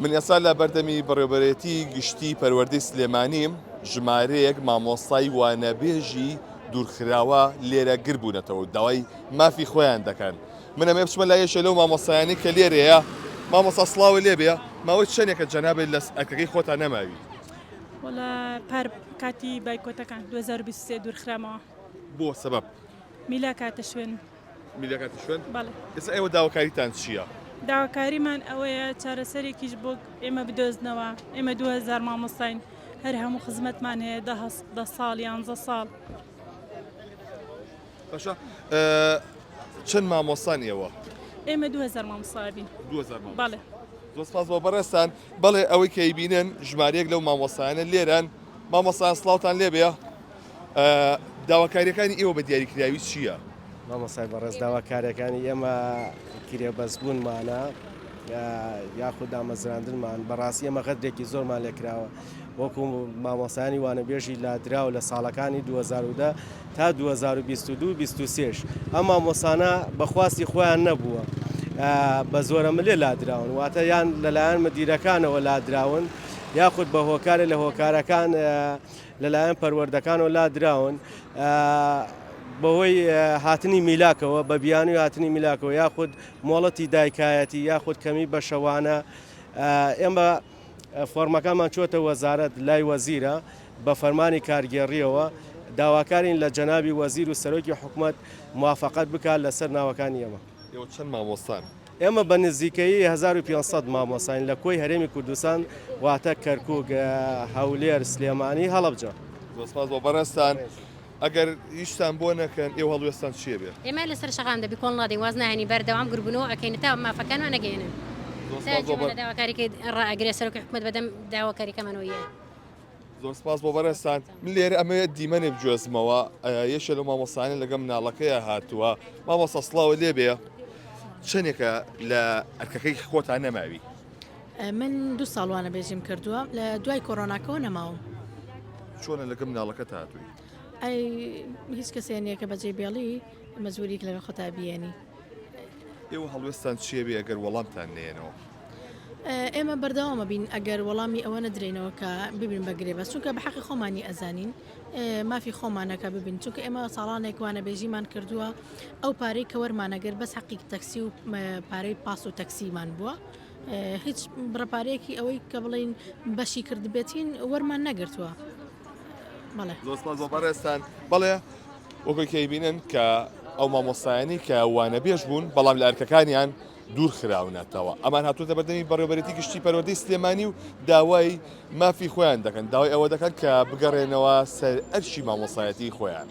من ئێستا لە بەردەمی بەڕێوەبەرێتی گشتی پەروەردەی سلێمانیم، ژمارەیەک مامۆستای وانەبێژی دوورخراوە لێرە گربوونەتەوە و داوای مافی خۆیان دەکەن. من ئەمەوێ بچمە لای یەکێ لەو مامۆستایانەی کە لێرەیە. مامۆستا سڵاوت لێبێ، ماوەی چەندێکە جەنابت لە ئەرکەکەی خۆتا نەماوی؟ وەڵا پار کاتی بایکۆتەکان 2023 دوورخرامەوە. بۆ سەبەب؟ میلاک هاتە شوێنم. میلاک هاتە شوێن؟ بەڵێ. ئێستا ئێوە داواکاریتان چییە؟ داواکاریمان ئەوەیە چارەسەرێکیش بۆ ئێمە بدۆزنەوە، ئێمە 2000 مامۆستاین، هەر هەموو خزمەتمان هەیە دە ساڵ یانزە ساڵ. باشە چەند مامۆستان ئێوە؟ ئێمە 2000 مامۆستا بین. 2000 مامۆستا. بەڵێ. زۆر سپاس بۆ بەڕێزتان. بەڵێ ئەوەی کە ئەیبینن ژمارەیەک لەو مامۆستایانە لێرەن. مامۆستایان سڵاوتان لێبێ. داواکاریەکانی ئێوە بە دیاریکراوی چییە؟ مامۆستای بەڕێز داواکاریەکانی ئێمە گرێبەستبوونمانە یاخود دامەزراندنمان بەڕاستی ئێمە غەدرێکی زۆرمان لێکراوە وەکو مامۆستایانی وانەبێژی لادراو لە ساڵەکانی 2010 تا 2022 23 ئەم مامۆسانە بەخواستی خۆیان نەبووە بە زۆرە ملێ لادراون واتە یان لەلایەن مدیرەکانەوە لادراون یاخود بە هۆکارێ لە هۆکارەکان لەلایەن پەروەردەکانەوە لادراون بەهۆی هاتنی میلاکەوە بە بیانوی هاتنی میلاکەوە یاخود مۆڵەتی دایکایەتی یاخود کەمی بەشەوانە ئێمە فۆرمەکانمان چۆتە وەزارەت لای وەزیرە بە فەرمانی کارگێڕیەوە داواکارین لە جەنابی وەزیر و سەرۆکی حکومەت موافقەت بکات لەسەر ناوەکانی ئێمە. ئێوە چەند مامۆستان؟ ئێمە بە نزیکەیی 1500 مامۆستاین لە کۆی هەرێمی کوردستان واتە کەرکوک، هەولێر، سلێمانی، هەڵەبجە. زۆر سپاس بۆ بەڕێزتان. ئەگەر هیچتان بۆ نەکەن ئێوە هەڵوێستان چیە بێ؟ ئێمە لەسەر شەقام دەبی کۆڵ نادەین واز ناهێنین بەردەوام گربونەوە ئەکەین تا مافەکانمان ئەگەیەنن زۆر تا سپاس بۆ گوێمان لە داواکاریکەی ڕائەگرێ سەرۆکی حکومەت بەدەم داواکاریکەمانەوە یە. زۆر سپاس بۆ بەڕێزتان. من لێرە ئەمەوێت دیمەنێک بگوێزمەوە یەکێ لەو مامۆستایانە لەگەڵ مناڵەکەیا هاتووە. مامۆستا سڵاوت لێبێ چەندێکە لە ئەرکەکەی خۆتا نەماوی؟ من دوو ساڵ وانەبێژیم کردووە لە دوای کۆرۆناکەوە نەماوم. چۆنە لەگەڵ مناڵەکەت هاتووی؟ ئەی هیچ کەسێ نییە کە بەجێی بێڵی مەجبوریک لەگەڵ خۆتا بیێنی. ئێوە هەڵوێستان چییە بێ ئەگەر وەڵامتان نەیەنەوە؟ ئێمە بەردەوامە بین ئەگەر وەڵامی ئەوە نەدرێنەوە کە ببین بە گرێبەست چونکە بە حەقی خۆمانی ئەزانین مافی خۆمانە کە ببین چونکە ئێمە ساڵانێک وانەبێژیمان کردووە ئەو پارەی کە وەرمانەگرت بەس حەقی تەکسی و پارەی پاس و تەکسیمان بووە هیچ بڕە پارەیەکی ئەوەی کە بڵین بەشی کردبێتین وەرمان نەگرتووە بەڵێ. زۆر سپاس بۆ بەڕێزتان. بەڵێ وەکۆی کە ئەیبینن کە ئەو مامۆستایانەی کە وانەبێژ بوون بەڵام لە ئەرکەکانیان دوور خراونەتەوە ئەمان هاتوونەتە بەردەمی بەڕێوەبەرێتی گشتی پەروەردەی سلێمانی و داوای مافی خۆیان دەکەن داوای ئەوە دەکەن کە بگەڕێنەوە سەر ئەرکی مامۆستایەتی خۆیان.